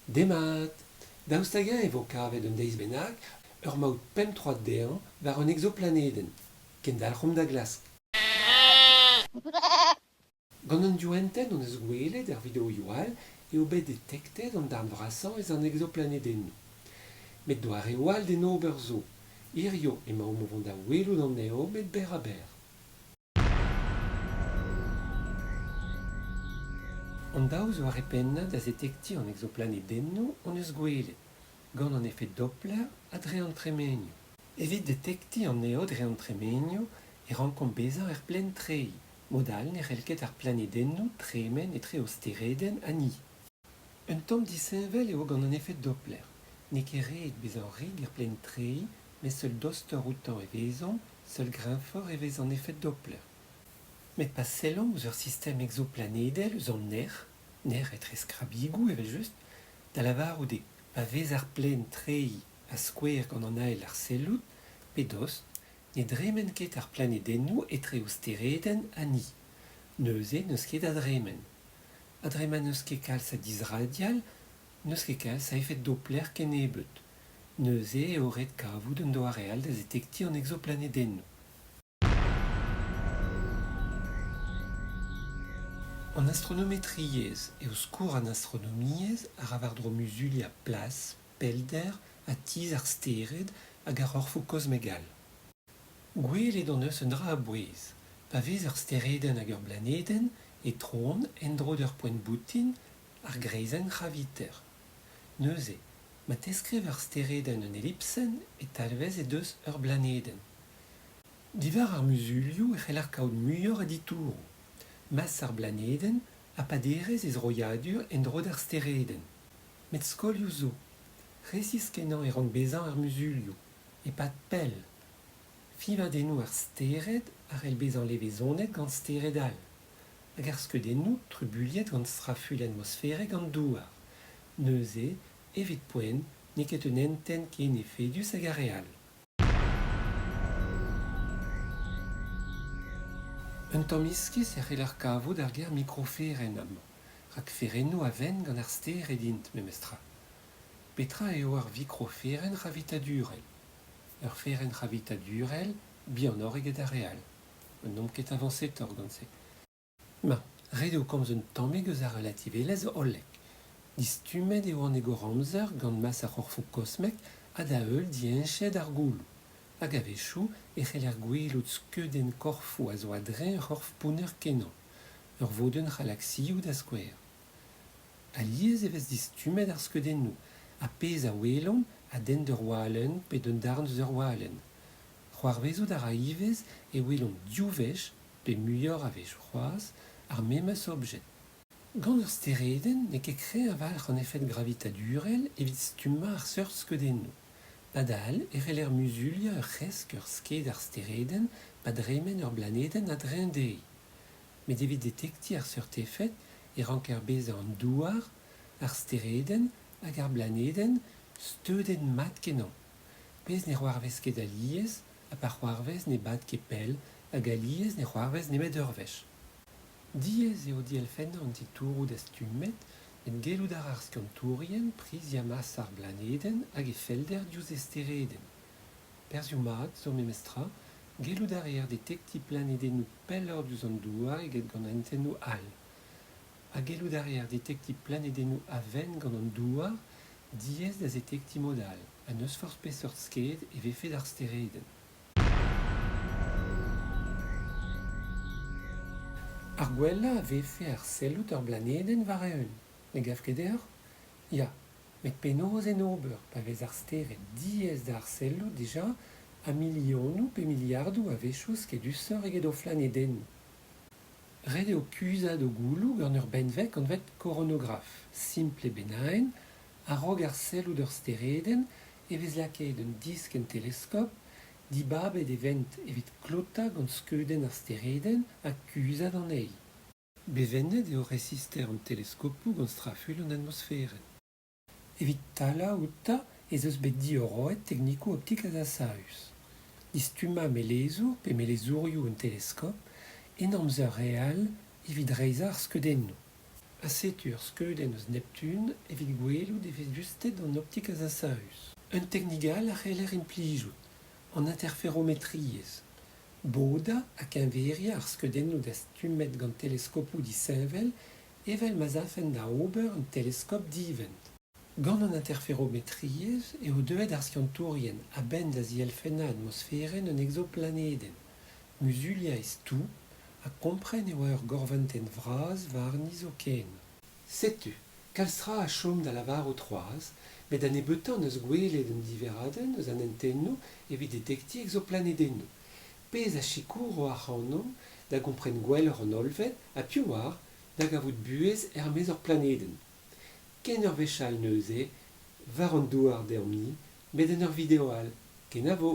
Demat ! Daoust hag-eñ e vo kavet un deiz bennak ur maout pemp troad dezhañ war un egzoplanedenn ? Kendalc'homp da glask. Gant an div hentenn hon eus gwelet er videoioù all eo bet detektet an darn vrasañ eus an egzoplanedennoù. Met doareoù all d'en ober zo. Hiziv emaomp o vont da welout anezho met berr-ha-berr. An daou zoare pennañ da zetektiñ an egzoplanedennoù hon eus gwelet, gant an efed Doppler ha dre an tremenioù. Evit detektiñ anezho dre an tremenioù e rankomp bezañ er plaen-treiñ, mod-all ne c'hell ket ar planedennoù tremen etre o steredenn ha ni. Un tamm disheñvel eo gant an efed Doppler. N'eo ket ret bezañ rik er plaen-treiñ met seul dostoc'h outañ e vezomp, seul greñvoc'h e vez an efed Doppler. Met pa sellomp ouzh ur sistem egzoplanedel eus an nec'h, nec'h etre skrabigoù evel-just, da lavarout eo pa vez ar plaen-treiñ a-skouer gant an ael arsellout, pe dost, ne dremen ket ar planedennoù etre o steredenn ha ni. Neuze n'eus ket a dremen. Ha dre ma n'eus ket kalz a dizh radial, n'eus ket kalz a efed Doppler kennebeut. Neuze eo ret kavout un doare all da zetektiñ an egzoplanedennoù. An astronometriezh eo skourr an astronomiezh a ra war-dro muzuliañ plas, pellder ha tizh ar stered hag ar c'horfoù kosmek all. Gwelet hon eus un dra a-bouez, pa vez ur steredenn hag ur blanedenn e troont en-dro d'ur poent boutin, ar greizenn c'hraviter. Neuze, ma teskriv ur steredenn un elipsenn e talvez he deus ur blanedenn. Diwar ar muzulioù e c'heller kaout muioc'h a ditouroù. Mas ar blanedenn ha paderezh he zroiadur en-dro d'ar steredenn. Met skolioù zo. Resis-kenañ e rank bezañ ar muzulioù, e-pad pell. Fiñvadennoù ar stered a c'hell bezañ levezonet gant stered all. Hag ar skeudennoù trubuilhet gant strafuilh atmosferek an Douar. Neuze, evit poent, n'eo ket un hentenn ken efedus hag ar re all. Un tamm iskis e c'heller kavout ar ger mikroferenn amañ, rak ferennoù a-vent gant ar stered int memestra. Petra eo ar vikroferenn c'hravitadurel ? Ur ferenn c'hravitadurel bihanoc'h eget ar re all. N'omp ket avañsetoc'h gant se. Ma, ret eo komz un tammig eus ar relativelezh hollek. Distummet eo an egoramzer gant mas ar c'horfoù kosmek ha da-heul diheñchet ar gouloù. Hag a-wechoù e c'heller gwelout skeudenn korfoù a zo a-dreñv ur c'horf pounner-kenañ, ur vodenn c'halaksioù da skouer. Alies e vez distummet ar skeudennoù ha pezh a welomp a denn d'ur walenn pe d'un darn eus ur walenn. C'hoarvezout a ra ivez e welomp div wech pe muioc'h a wechoù c'hoazh, ar memes objed. Gant ur steredenn n'eo ket kreñv a-walc'h an efed gravitadurel evit stummañ ar seurt skeudennoù. Padal e c'heller muzuliañ ur c'hresk ur sked ar steredenn pa dremen ur blanedenn a-dreñv dezhi. Met evit detektiñ ar seurt efed e ranker bezañ an Douar, ar steredenn hag ar blanedenn steudenn mat-kenañ. Pezh ne c'hoarvez ket alies ha pa c'hoarvez ne bad ket pell hag alies ne c'hoarvez nemet ur wech. Diaes eo dielfennañ an titouroù dastumet met gellout a ra ar skiantourien priziañ mas ar blanedenn hag he fellder diouzh he steredenn. Perzhioù mat zo memestra, gellout a reer detektiñ planedennoù pelloc'h diouzh an Douar eget gant hentennoù all. Ha gellout a reer detektiñ planedennoù a-vent gant an Douar diaes da zetektiñ mod all ha n'eus forzh peseurt sked e vefe d'ar steredenn. Ar gwellañ a vefe arsellout ur blanedenn war-eeun, ne gav ket deoc'h ? Ya, met penaos en ober pa vez ar stered diaes da arsellout dija ha milionoù pe miliardoù a wechoù skedusoc'h eget o flanedennoù ? Ret eo kuzhat o gouloù gant ur benveg anvet koronograf, simpl e bennaenn, a-raok arsellout ur steredenn e vez lakaet un disk en teleskop, dibabet e vent evit klotañ gant skeudenn ar steredenn ha kuzhat anezhi. Bevennet eo resister an teleskopoù gant strafuilh an atmosferenn. Evit talañ outañ ez eus bet diorroet teknikoù optik azasaüs. Distummañ melezour pe melezourioù un teleskop en amzer real evit reizhañ ar skeudennoù. Ha setu ur skeudenn eus Neptun evit gwelout efedusted an optik azasaus. Un teknik all a c'heller implijout, an interferometriezh. Bodañ ha keñveriañ ar skeudennoù dastumet gant teleskopoù disheñvel evel ma'z afent da ober un teleskop divent. Gant an interferometriezh eo deuet ar skiantourien a-benn da zielfennañ atmosferenn un egzoplanedenn, muzuliañ he stouv ha kompren e oa ur gorventenn vras warni zoken. Setu, kalz tra a chom da lavarout c'hoazh met da nebeutañ hon eus gwelet un diverradenn eus an hentennoù evit detektiñ egzoplanedennoù, pezh a sikouro ac'hanomp da gompren gwelloc'h an hollved ha piv 'oar, da gavout buhez er-maez hor planedenn. Ken ur wech all neuze, war an douar deomp-ni, met en ur video all. Kenavo!